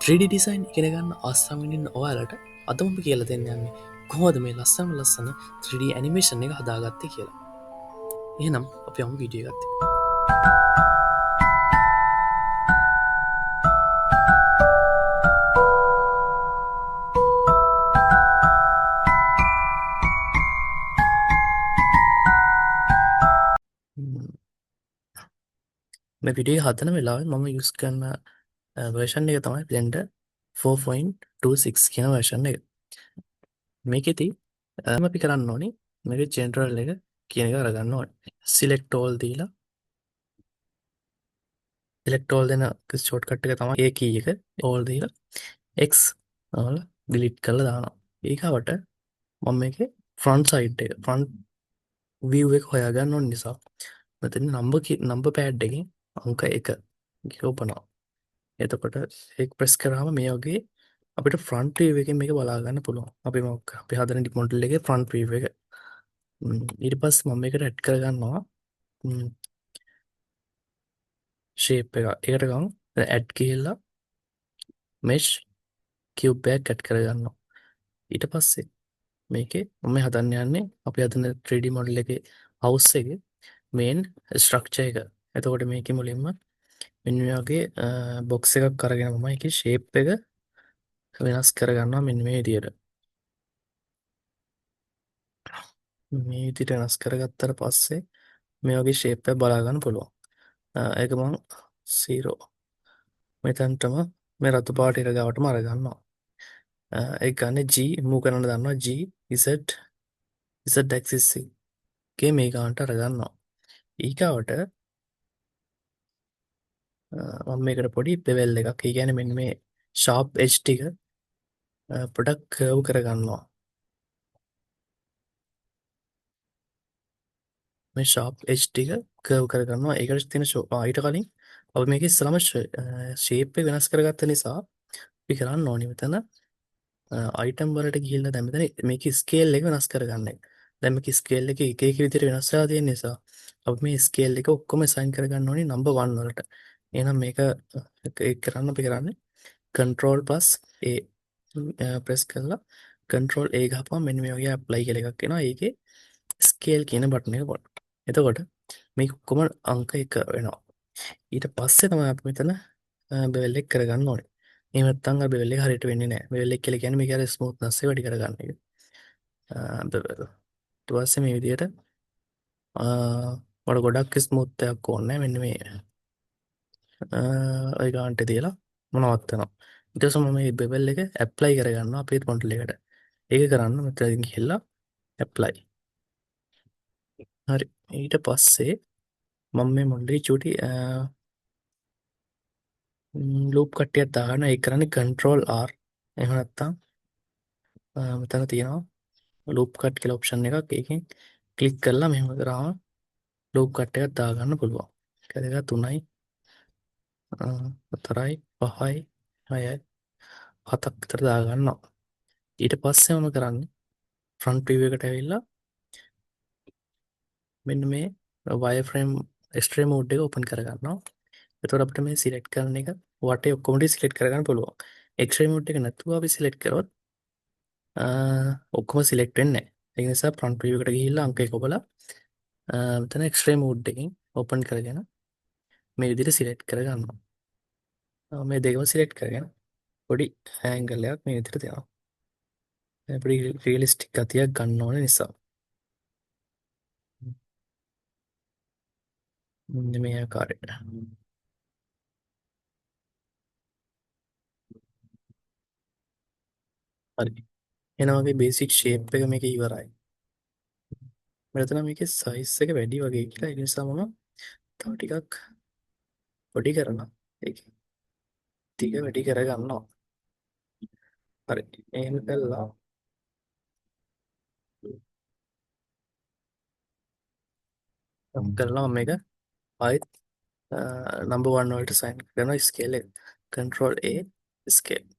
3D design ඉගෙන ගන්න ආසාවෙන් ඉන්න ඔයාලට අද මම කියලා දෙන්න යන්නේ කොහොමද මේ ලස්සනම ලස්සන 3D animation එක හදාගත්තේ කියලා. එහෙනම් අපි යමු වීඩියෝ එකත් එක්ක. මේ වීඩියෝ එක හදන වෙලාවේ මම යූස් කරන වර්ෂන් එක තමයි Blender 4.26 කියන වර්ෂන් එක. මේකෙදි අපි කරන්න ඕනේ මේකේ ජෙනරල් එක කියන එක අරගන්න ඕනේ. සිලෙක්ට් ඕල් දීලා සිලෙක්ට් ඕල් දෙන ෂෝට්කට් එක තමයි A key එක ඕල් දීලා X වල ඩිලීට් කරලා දානවා. ඊගාවට මම මේකේ ෆ්‍රන්ට් සයිඩ් එක ෆ්‍රන්ට් view එක හොයාගන්න ඕන නිසා මෙතන නම්බර් පෑඩ් එකෙන් අංක 1 කියලා ඔබනවා. එතකොට ඒක ප්‍රෙස් කරාම මේ වගේ අපිට ෆ්‍රන්ට් view එකෙන් මේක බලා ගන්න පුළුවන්. අපි මොකක් අපි හදන මොඩල් එකේ ෆ්‍රන්ට් view එක. ඊට පස්සේ මම මේකට ඇඩ් කරගන්නවා ෂේප් එක. ඒකට ගමු ඇඩ් ගිහිල්ලා මෙෂ් කියුබ් එකක් ඇඩ් කරගන්නවා. ඊට පස්සේ මේකේ මම හදන්න යන්නේ අපි හදන 3D model එකේ හවුස් එකේ මේන් ස්ට්‍රක්චර් එක. එතකොට මේකේ මුලින්ම මෙන්න මේ වගේ බොක්ස් එකක් අරගෙන මම ඒකේ ෂේප් එක වෙනස් කරගන්නවා මෙන්න මේ විදියට. මේ විදියට වෙනස් කරගත්තට පස්සේ මේ වගේ ෂේප් එකක් බලා ගන්න පුළුවන්. ඒක මං 0 මෙතනටම මේ රතු පාට ඉර ගාවටම අරගන්නවා. ඒක ගන්න G move කරන්න දන්නවා G Z Z axis එකේ මේ ගානට අරගන්නවා. ඊගාවට මම මේකට පොඩි බෙවල් එකක්, ඒ කියන්නේ මෙන්න මේ ෂාප් එජ් ටික පොඩක් කර්ව් කරගන්නවා. මේ ෂාප් එජ් ටික කර්ව් කරගන්නවා. ඒකට තියෙන ඊට කලින් අපි මේකේ ඉස්සලම ෂේප් එක වෙනස් කරගත්ත නිසා අපි කරන්න ඕනේ මෙතන අයිටම් වලට ගිහිල්ලා දැන් මෙතන මේකේ ස්කේල් එක වෙනස් කරගන්න එක. දැන් මේකේ ස්කේල් එක එක එක විදිහට වෙනස් වෙලා තියෙන නිසා අපි මේ ස්කේල් එක ඔක්කොම අසයින් කරගන්න ඕනේ නම්බර් 1 වලට. එහෙනම් මේක ඒක කරන්න අපි කරන්නේ control plus A press කරලා control A ගහපුවම මෙන්න මේ වගේ apply කියලා එකක් එනවා. ඒකේ ස්කේල් කියන බටන් එක පොඩ්ඩක්. එතකොට මේක ඔක්කොම අංක 1 වෙනවා. ඊට පස්සේ තමයි අපි මෙතන බෙවල් එක කරගන්න ඕනේ. එහෙම නැත්නම් අර බෙවල් එක හරියට වෙන්නේ නැහැ. බෙවල් එක කියලා කියන්නේ මේක අර ස්මූත්නස් එක වැඩි කරගන්න එක. බෙවල්. ඊට පස්සේ මේ විදිහට මට ගොඩක් ස්මූත් එකක් ඕනේ නැහැ. මෙන්න මේ ඔය ගානට තියලා මොනවත් වෙනවා. ඊට පස්සේ මම මේ බෙවල් එක ඇප්ලයි කරගන්නවා අපේ මොඩල් එකට. ඒක කරන්න මෙතනින් ගිහිල්ලා ඇප්ලයි. හරි. ඊට පස්සේ මම මේ මොඩල් එකේ චූටි ලූප් කට්ටියක් දාගන්න. ඒක කරන්නේ control R. එහෙම නැත්නම් මෙතන තියෙනවා ලූප් කට් කියලා ඔප්ෂන් එකක්. ඒකෙන් ක්ලික් කරලා මෙහෙම කරාම ලූප් කට් එකක් දාගන්න පුළුවන්. 1 2 3යි 4යි 5යි 6යි 7ක් විතර දාගන්නවා. ඊට පස්සේ මම කරන්නේ ෆ්‍රන්ට් view එකට ඇවිල්ලා මෙන්න මේ wireframe extreme mode එක ඕපන් කරගන්නවා. එතකොට අපිට මේ සිලෙක්ට් කරන එක වටේ ඔක්කොම ටික සිලෙක්ට් කරගන්න පුළුවන්. එක්ස්ට්‍රීම් මෝඩ් එක නැතුව අපි සිලෙක්ට් කරොත් ඔක්කොම සිලෙක්ට් වෙන්නේ නැහැ. ඒ නිසා ෆ්‍රන්ට් view එකට ගිහිල්ලා අංක එක ඔබලා මෙතන එක්ස්ට්‍රීම් මෝඩ් එකෙන් ඕපන් කරගෙන මේ විදිහට සිලෙක්ට් කරගන්නවා. මේ දෙකම සිලෙක්ට් කරගෙන පොඩි ඇන්ගල් එකක් මේ විදිහට දෙනවා. පොඩි රියලිස්ටික් ගතියක් ගන්න ඕන නිසා. මෙන්න මේ ආකාරයට. හරි. එහෙනම් වගේ බේසික් ෂේප් එක මේක ඉවරයි. මෙතන මේකේ සයිස් එක වැඩි වගේ කියලා ඒ නිසා මම තව ටිකක් පොඩි කරනවා. ඒක ටික වැඩි කරගන්නවා. හරි. එහෙම කළා කරලා මම මේක ආයෙත් නම්බර් 1 වලට සයින් කරනවා ස්කේල් එක. control A scale.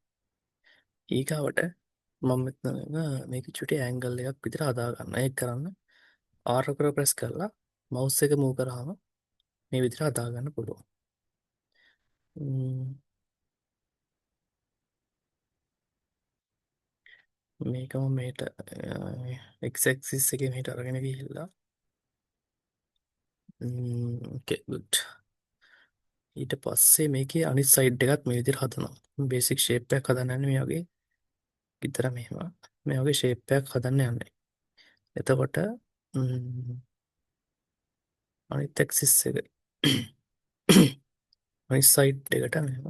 ඊගාවට මම මෙතන මේක චුටි ඇන්ගල් එකක් විතර හදා ගන්න. ඒක කරන්න R කර ප්‍රෙස් කරලා මවුස් එක මූව් කරාම මේ විදිහට හදා ගන්න පුළුවන්. මේකම මෙහෙට x axis එකේ මෙහෙට අරගෙන ගිහිල්ලා ඕකේ ගුඩ්. ඊට පස්සේ මේකේ අනිත් සයිඩ් එකත් මේ විදිහට හදනවා. බේසික් ෂේප් එකක් හදන්න යන්නේ මේ වගේ. විතර මෙහෙම මේ වගේ ෂේප් එකක් හදන්න යන්නේ. එතකොට අනිත් ඇක්සිස් එක අනිත් සයිඩ් එකට මෙහෙම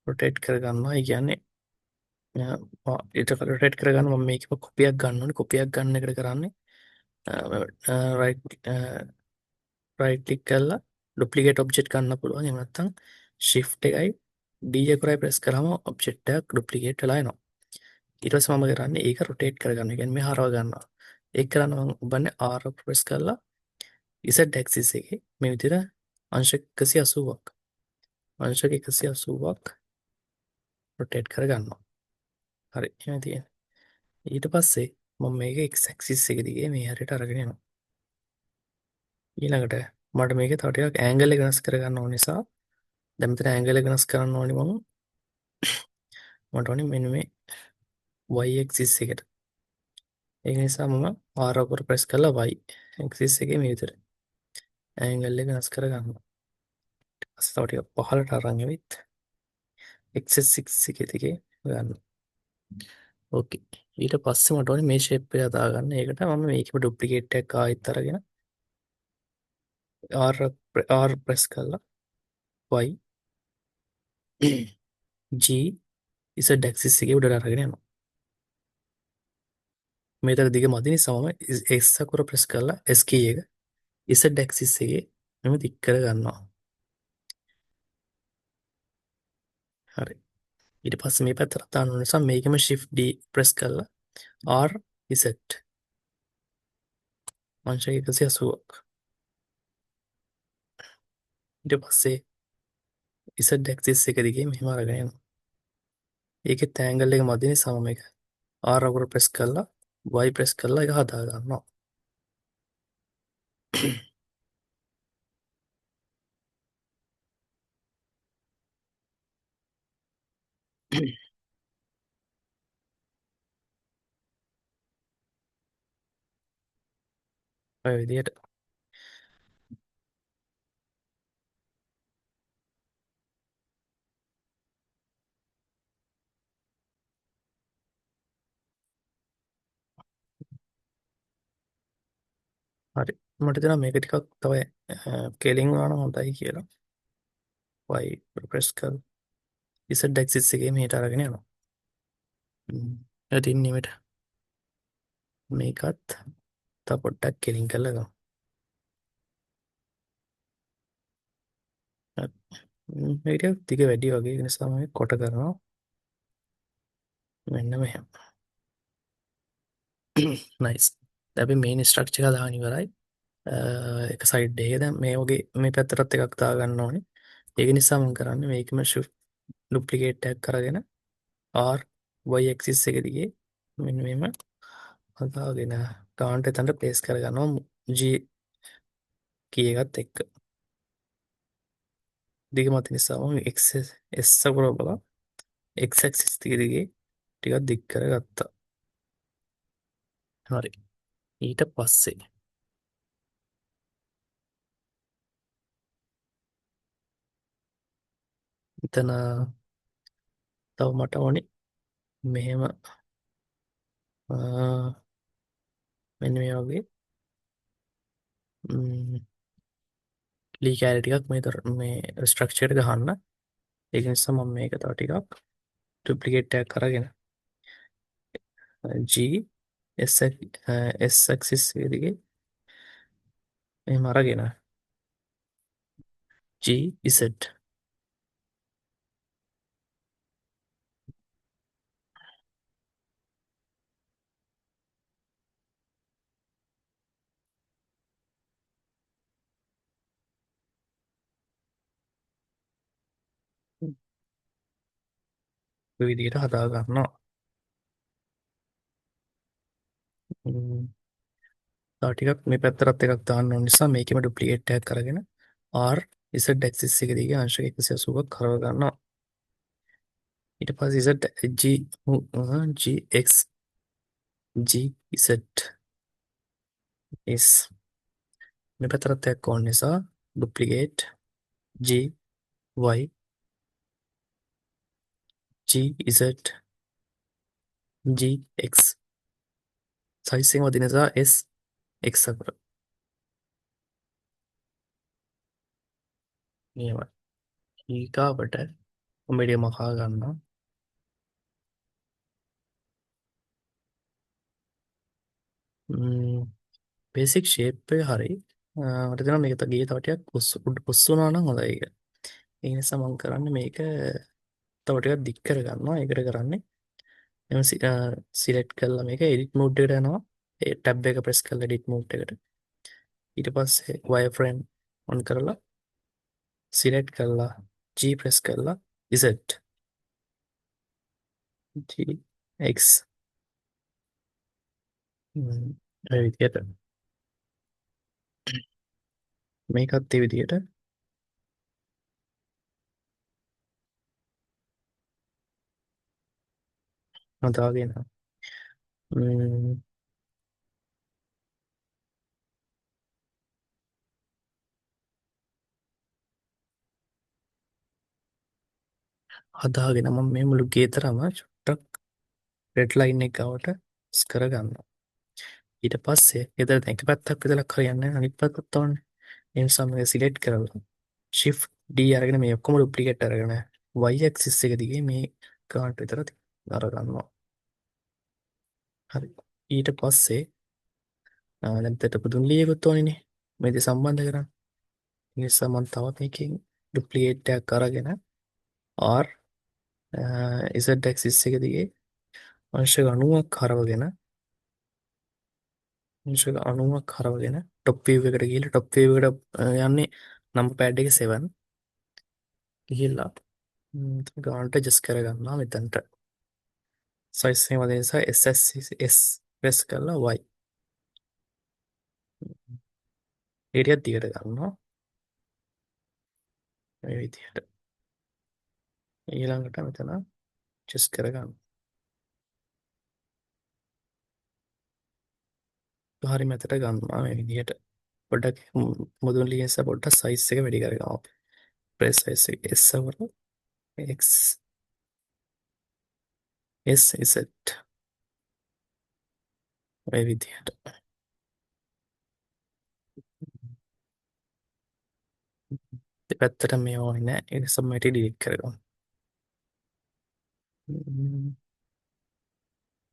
රොටේට් කරගන්නවා. ඒ කියන්නේ ඊට රොටේට් කරගන්න මම මේකෙම කොපියක් ගන්න ඕනේ. කොපියක් ගන්න එකට කරන්නේ රයිට් ක්ලික් කරලා ඩුප්ලිකේට් ඔබ්ජෙක්ට් ගන්න පුළුවන්. එහෙම නැත්නම් ෂිෆ්ට් එකයි D එකයි ප්‍රෙස් කරාම ඔබ්ජෙක්ට් එකක් ඩුප්ලිකේට් වෙලා එනවා. ඊට පස්සේ මම කරන්නේ ඒක රොටේට් කරගන්න. ඒ කියන්නේ මේ හරව ගන්නවා. ඒක කරන්න මම ඔබන්නේ R press කරලා Z axis එකේ මේ විදිහට අංශ 180ක් අංශක 180ක් රොටේට් කරගන්නවා. හරි, එහෙම තියෙනවා. ඊට පස්සේ මම මේක X axis එක දිගේ මේ හරියට අරගෙන යනවා. ඊළඟට මට මේක තව ටිකක් ඇන්ගල් එක වෙනස් කරගන්න ඕන නිසා දැන් මෙතන ඇන්ගල් එක වෙනස් කරන්න ඕනි මට ඕනි මෙන්න මේ Y axis එකට. ඒක නිසා මම R අකුර ප්‍රෙස් කරලා Y axis එකේ මේ විදිහට ඇන්ගල් එක වෙනස් කරගන්නවා. ඊට පස්සේ තව ටිකක් පහළට අරන් ඇවිත් X axis එකේ දිගේ ගන්න. ඕකේ. ඊට පස්සේ මට ඕනේ මේ ෂේප් එක හදාගන්න. ඒකට මම මේකෙම ඩුප්ලිකේට් එකක් ආයෙත් අරගෙන R R press කරලා Y G Z axis එකේ උඩට අරගෙන යනවා. මේතර දිග මදි නිසා මම S අකුර ප්‍රෙස් කරලා S key එක Z axis එකේ මෙහෙම දික් කර ගන්නවා. හරි. ඊට පස්සේ මේ පැත්තට දාන්න ඕන නිසා මේකෙම Shift D press කරලා R Z අංශක 180ක්. ඊට පස්සේ Z axis එක දිගේ මෙහෙම අරගෙන යනවා. ඒකෙත් ඇන්ගල් එක මදි නිසා මම මේක R අකුර ප්‍රෙස් කරලා Y press කරලා ඒක හදා ගන්නවා. ඔය විදිහට. හරි. මට හිතෙනවා මේක ටිකක් තව කෙලින් වුණා නම් හොඳයි කියලා. Y press කරලා Z axis එකේ මෙහෙට අරගෙන යනවා. ඒ තින්නේ මෙහෙට. මේකත් තව පොඩ්ඩක් කෙලින් කරලා ගමු. හරි. මේක ටිකක් දිග වැඩි වගේ. ඒ නිසා මම කොට කරනවා. මෙන්න මෙහෙම. නයිස්. දැන් අපි මේන් ස්ට්‍රක්චර් එක දාගෙන ඉවරයි. එක සයිඩ් එකේ දැන් මේ වගේ මේ පැත්තටත් එකක් දාගන්න ඕනේ. ඒක නිසා මම කරන්නේ මේකම shift duplicate එකක් අරගෙන R Y axis එක දිගේ මෙන්න මෙහෙම හදාගෙන ගානට එතනට ප්ලේස් කරගන්නවා G key එකත් එක්ක. දිග මත නිසා මම X S අකුර බලලා X axis දිගේ ටිකක් දික් කරගත්තා. හරි. ඊට පස්සේ එතන තව මට ඕනේ මෙහෙම මෙන්න මේ වගේ ලී කෑලි ටිකක් මේ ස්ට්‍රක්චර් එකට ගහන්න. ඒක නිසා මම මේක තව ටිකක් ඩුප්ලිකේට් එකක් අරගෙන G S S axis එක දිගේ මෙහෙම අරගෙන G Z ඔය විදිහට හදා ගන්නවා. තව ටිකක් මේ පැත්තටත් එකක් දාන්න ඕන නිසා මේකෙම ඩුප්ලිකේට් එකක් අරගෙන R Z axis එක දිගේ අංශක 180ක් කරව ගන්නවා. ඊට පස්සේ Z G G X G Z S මේ පැත්තටත් එකක් ඕන නිසා duplicate G Y G Z G X size එක මදි නිසා S X අකුර. නියමයි. ඊගාවට මම මේ ටික මකා ගන්නවා. බේසික් ෂේප් එක හරි. මට දෙනවා මේක ගියේ තව ටිකක් උඩ උස් වුණා නම් හොඳයි ඒක. ඒ නිසා මම කරන්නේ මේක තව ටිකක් දික් කරගන්නවා. ඒකට කරන්නේ එම සිලෙක්ට් කරලා මේක එඩිට් මෝඩ් එකට යනවා. ඒ ටැබ් එක ප්‍රෙස් කරලා එඩිට් මෝඩ් එකට. ඊට පස්සේ වයර් ෆ්‍රේම් ඔන් කරලා සිලෙක්ට් කරලා G press කරලා Z G X ඔය විදියට මේකත් ඒ විදියට හදාගෙන හදාගෙන මම මේ මුළු ගේතරම චුට්ටක් රෙඩ් ලයින් එක ගාවට කරගන්නවා. ඊට පස්සේ ගෙදර දැන් එක පැත්තක් විතරක් හරියන්නේ නැහැ, අනිත් පැත්තත් ඕනේ. ඒ නිසා මේක සිලෙක්ට් කරලා Shift D අරගෙන මේ ඔක්කොම ඩුප්ලිකේට් අරගෙන Y axis එක දිගේ මේ ගානට විතර අරගන්නවා. හරි. ඊට පස්සේ දැන් මෙතන පුදුම ලියකුත් ඕනේනේ. මේ දෙක සම්බන්ධ කරන්න. ඒ නිසා මම තවත් මේකෙන් ඩුප්ලිකේට් එකක් අරගෙන R Z axis එක දිගේ අංශක 90ක් හරවගෙන අංශක 90ක් හරවගෙන ටොප් view එකට ගිහලා ටොප් view එකට යන්නේ නම්බර් පෑඩ් එකේ 7 ගිහිල්ලා ගානට ඇඩ්ජස්ට් කරගන්නවා මෙතනට. සයිස් එක වදින නිසා S S S press කරලා Y ඒ ටිකක් දිගට ගන්නවා මේ විදිහට. ඊළඟට මෙතන ඇඩ්ජස්ට් කරගන්න. හරි මැදට ගන්නවා මේ විදිහට. පොඩ්ඩක් මුදුන් ලියන නිසා පොඩ්ඩක් සයිස් එක වැඩි කරගමු අපි. ප්‍රෙස් සයිස් එක S වල X S Z ඔය විදිහට. දෙපැත්තට මේ ඕනේ නෑ. ඒ නිසා මම ටික ඩිලීට් කරගමු.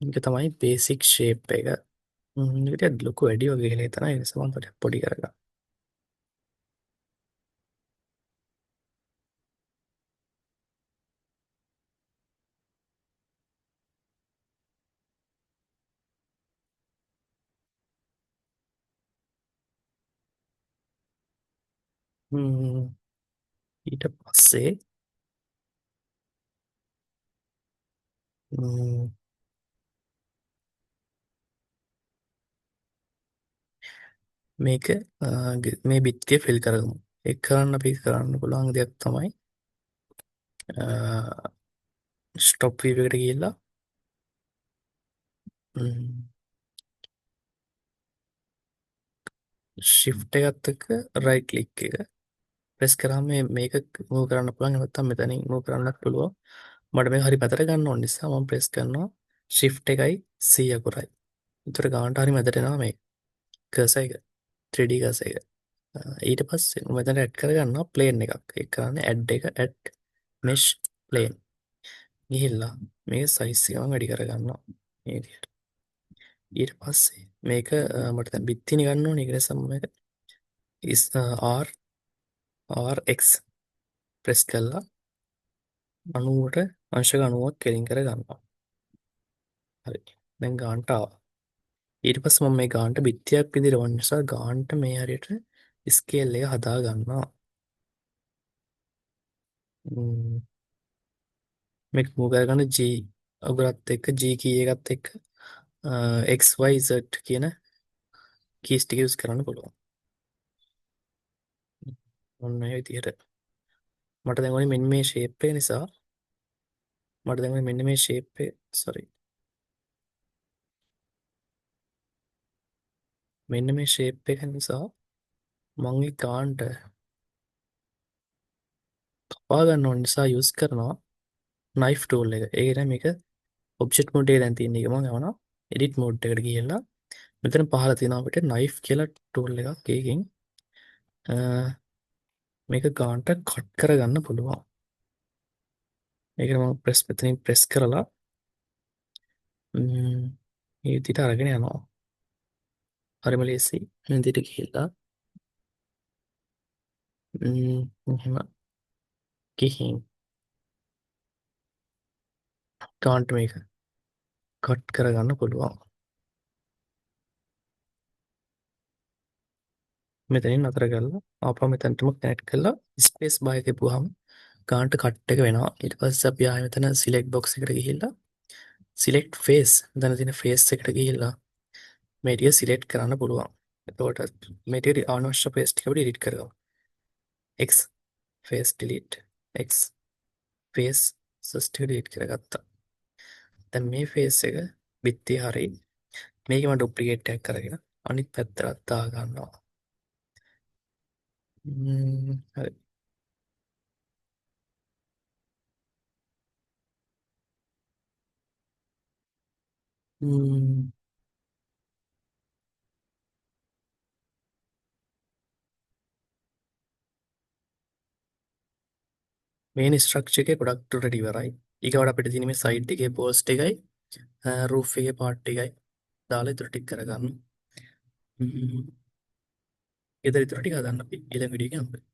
මේක තමයි බේසික් ෂේප් එක. මේක ටිකක් ලොකු වැඩි වගේ කියලා හිතනවා. ඒ නිසා මම පොඩ්ඩක් පොඩි කරගන්නවා. ඊට පස්සේ මේක මේ බිත්තිය ෆිල් කරගමු. ඒක කරන්න අපි කරන්න පුළුවන් දෙයක් තමයි ස්ටොප් වීව් එකට ගිහිල්ලා ෂිෆ්ට් එකත් එක්ක රයිට් ක්ලික් එක ප්‍රෙස් කරාම මේක මූව් කරන්න පුළුවන්. එහෙම නැත්නම් මෙතනින් මූව් කරන්නත් පුළුවන්. මට මේක හරි පැත්තට ගන්න ඕන නිසා මම ප්‍රෙස් කරනවා ෂිෆ්ට් එකයි C අකුරයි. ඒතර ගානට හරි මැදට එනවා මේ කර්සර් එක 3D cursor එක. ඊට පස්සේ මම මෙතන ඇඩ් කරගන්නවා ප්ලේන් එකක්. ඒක කරන්නේ ඇඩ් එක ඇඩ් මෙෂ් ප්ලේන්. ගිහිල්ලා මේක සයිස් එක මම වැඩි කරගන්නවා මේ විදිහට. ඊට පස්සේ මේක මට දැන් බිත්තිනේ ගන්න ඕනේ. ඒක නිසා මම මේක R R X press කරලා 90ට අංශක 90ක් කෙලින් කරගන්නවා. හරි. දැන් ගානට ආවා. ඊට පස්සේ මම මේ ගානට බිත්තියක් විදිහට ඕන නිසා ගානට මේ හරියට ස්කේල් එක හදා ගන්නවා. මේක මූව් කරගන්න G අගුරත් එක්ක G key එකත් එක්ක X Y Z කියන කීස් ටික යූස් කරන්න පුළුවන්. ඔන්න ඔය විදිහට. මට දැන් ඕනේ මෙන්න මේ ෂේප් එක නිසා මට දැන් මෙන්න මේ ෂේප් එක, සෝරි, මෙන්න මේ ෂේප් එක නිසා මං ඒ ගානට කපා ගන්න ඕන නිසා යූස් කරනවා නයිෆ් ටූල් එක. ඒ කියන්නේ මේක ඔබ්ජෙක්ට් මෝඩ් එකේ දැන් තියෙන එක මං යවනවා එඩිට් මෝඩ් එකට ගිහිල්ලා මෙතන පහළ තියෙනවා අපිට නයිෆ් කියලා ටූල් එකක්. ඒකෙන් මේක ගානට කට් කරගන්න පුළුවන්. මේක මම මෙතනින් ප්‍රෙස් කරලා මේ විදිහට අරගෙන යනවා. හරිම ලේසි. මේ විදිහට ගිහිල්ලා මෙහෙම ගිහින් ගානට මේක කට් කරගන්න පුළුවන්. මෙතනින් නතර කරලා ආපහු මෙතනටම කනෙක්ට් කරලා ස්පේස් බාර් එක තිබ්බුවාම ගානට කට් එක වෙනවා. ඊට පස්සේ අපි ආයෙ මෙතන සිලෙක්ට් බොක්ස් එකට ගිහිල්ලා සිලෙක්ට් ෆේස් මෙතන තියෙන ෆේස් එකට ගිහිල්ලා මේ ටික සිලෙක්ට් කරන්න පුළුවන්. එතකොට මේ ටික අනවශ්‍ය ෆේස් ටික අපි ඩිලීට් කරගමු. X face delete, X face ටික ඩිලීට් කරගත්තා. දැන් මේ ෆේස් එක බිත්තිය හරි මේක මම ඩුප්ලිකේට් එකක් කරගෙන අනිත් පැත්තට දා ගන්නවා. හරි. මේන් ස්ට්‍රක්චර් එකේ ගොඩක් දුරට ඉවරයි. ඊගොඩ අපිට තියෙන මේ සයිඩ් එකේ පෝස්ට් එකයි, රූෆ් එකේ පාර්ට් එකයි දාලා ඉතුරු ටික කරගන්න. ඊතර ඉතුරු ටික හදන්න අපි ඊළඟ වීඩියෝ එකෙන් හම්බෙමු.